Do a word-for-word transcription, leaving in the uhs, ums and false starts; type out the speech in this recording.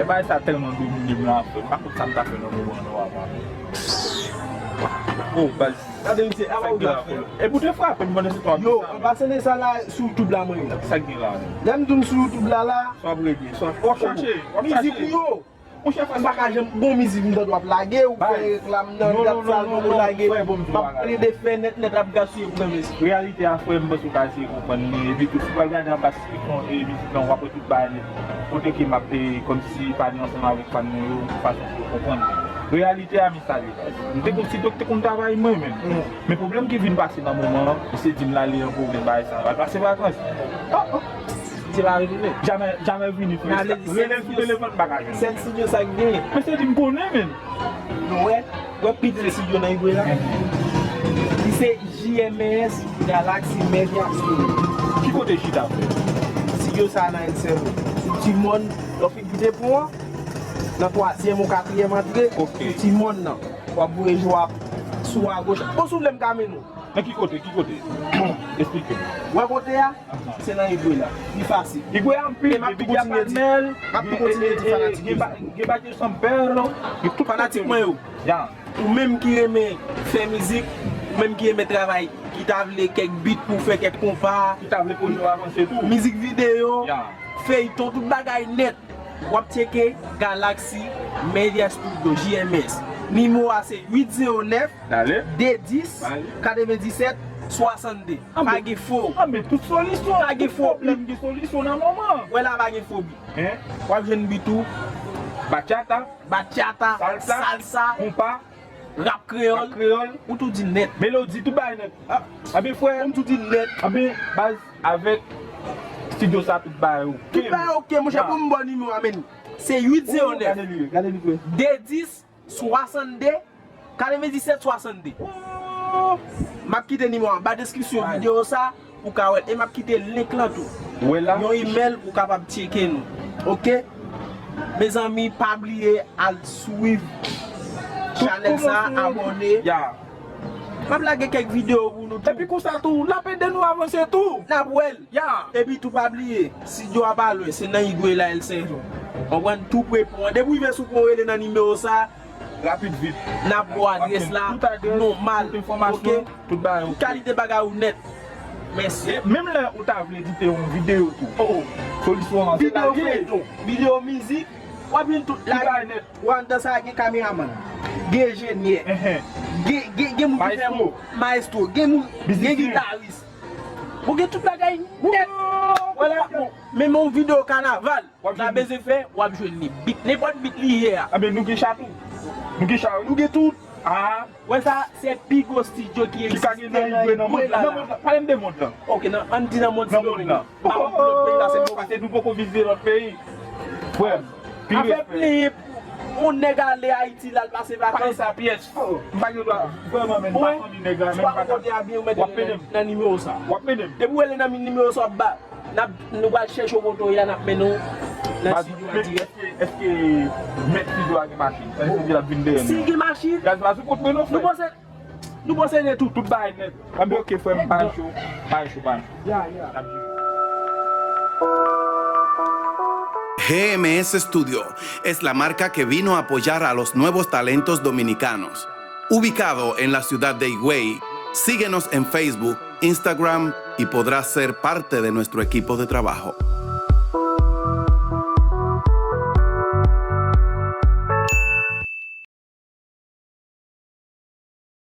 Bagay sa tèlman domine m la, frè. M pa konn sa m ta fè nan moman an non, apa. Oh, baz. Gade misye, apa ou ta fè? E pou te frape m pandan se tan. Yo, an pasan de sa la, sou YouTube la mwen ye la. Sa k gen la menm? Lè m di w m sou YouTube la la. Sa w ap regle, sa w ap chache, w ap chache. Mizik ou yo. Monchè, frè, m pa ka janm gon mizik m tande w ap lage, ou fè reklam nan dat sa, non, non, lage. M ap plede fè nèt, nèt ap gaspiye pou nan mizik. Reyalite a, frè, m panse w ka eseye konprann li, epi tou, si w pral gade anba deskripsyon, e, mizik lan, w ap wè tout bagay nèt. Kote ke m ap, e, kòmsi pale ansanm avèk fan mwen yo, fason pou yo konprann. Reyalite a, men sa li ye. M te konn, si te konn travay mwen menm. Men pwoblèm ki vin pase nan moman an, misye di m l ale an pwovens bagay sa, l al pase vakans. Oh, oh. Misye pa retounen. Jamè, jamè vini, frè. Rele l sou telefòn, m pa ka jwenn. Sèl estidyo sa k genyen. Men se di m konnen, menm. Nou wè, wè pit estidyo nan Igwe la. Li se J M S Galaxy Media Studio. Ki kote chita, frè? Estidyo sa nan Èl Sèvo. Sou Ti Mòn, lè w fin kite pon an, nan twazyèm ou katriyèm antre, ok, sou Ti Mòn nan. W ap voye jou ap sou agoch. Bon, si w vle m ka mennen w. Nan ki kote? Ki kote? Esplike m. Wè kote a? Se nan Igwe la. Li fasil. Igwe anpil, e m ap tou kontinye di, m ap tou kontinye di fanatik yo sa. Gen Badye San Pèl, gen tout fanatik mwen yo. Ya. Ou menm ki renmen fè mizik, ou menm ki renmen travay, ki ta vle kèk bit pou fè kèk konpa, ki ta vle pwojè w avanse tou. Mizik videyo, ya, feyton, tout bagay nèt. W ap tcheke Galaxy Media Studio, J M S. Nimewo a se uit zewo nèf, de dis, katrevenndisèt, swasannde. Pa gen fo. Anben tout solisyon, pa gen fo. Tout pwoblèm gen solisyon nan moman. Wè la pa gen fo bit. Hein? W ap jwenn bit ou. Bachata. Bachata, salsa, salsa, konpa. Rap kreyòl, rap kreyòl, ou tou di nèt. Melodi, tout bagay nèt. Ah. Anben frè, ou tou di nèt. Anben baz, avèk estidyo sa, tout bagay oke. Tout bagay oke, monchè, pou m ba w nimewo a, men. Se uit zewo nèf, de dis, swasannde, katrevenndisèt, swasannde. M ap kite nimewo a anba deskripsyon videyo sa. Ou ka wè l. E m ap kite link lan tou. Wè la. Yon email ou kapab tcheke nou. Oke? Mezanmi, pa bliye al swiv chanèl sa, abòne. Ya. M ap lage kèk videyo pou nou tou. Epi konsa tou, l ap ede nou avanse tou. N ap wè l. Ya. Epi tou pa bliye, estidyo a pa lwen, se nan Igwe la, Èl Sèvo. Konprann? Tou pre pon an. Depi w rive sou pon, rele nan nimewo sa. Rapid vit. N ap ba w adrès la, nòmal, oke? Tout bagay oke. Tout kalite bagay ou nèt. Mèsi. E menm lè ou ta vle edite yon videyo tou. Oh, oh. Solisyon an, se lage. Videyo feyton, videyo mizik, w ap jwenn tout la. Tout bagay nèt. Ou anndan sa gen kameramann, gen enjenyè, gen, gen, gen moun ki fè mo, mayestwo, gen moun, gen gitaris. Ou gen tout bagay nèt. Wala, bon, menm yon videyo kanaval. W ap jwenn li. N a bezwen fè, w ap jwenn li. Bit, nenpòt bit li ye a. Anben, nou gen cha tou. Nou gen cha, wi. Nou gen tout. Ah. Wè sa, se pi gwo estidyo ki egziste nan Igwe la. Nan mond lan. Pale m de mond lan. Ok, nan, ann di nan mond lan. Nan mond lan. Pa konn pou lòt peyi la, se nou. Paske nou poko vizite lòt peyi. Frè m, pi respè. Afè plenyen, yon nèg ale Ayiti, l al pase vakans. Pale sa pyès. M pa gen dwa, vrèman, men, m pa fanmi nèg la, men m pa ka. W ap mennen m. Nan nimewo sa. W ap mennen m. Depi w rele nan nimewo sa, w ap ba. N ap, nou pral chèche w kote w ye a, n ap mennen w nan estidyo a dirèk. Èske, èske mèt estidyo a gen machin? Sa vle di l ap vin dèyè nou. Si gen machin, gaz la sou kont mwen non, frè. Nou panse, nou panse de tout. Tout bagay nèt. Anben, ok, frè m, pa cho, pa cho, pa cho. Ya, ya. N ap viv. G M S Studio es la marca que vino a apoyar a los nuevos talentos dominicanos. Ubicado en la ciudad de Higüey, síguenos en Facebook, Instagram y podrás ser parte de nuestro equipo de trabajo.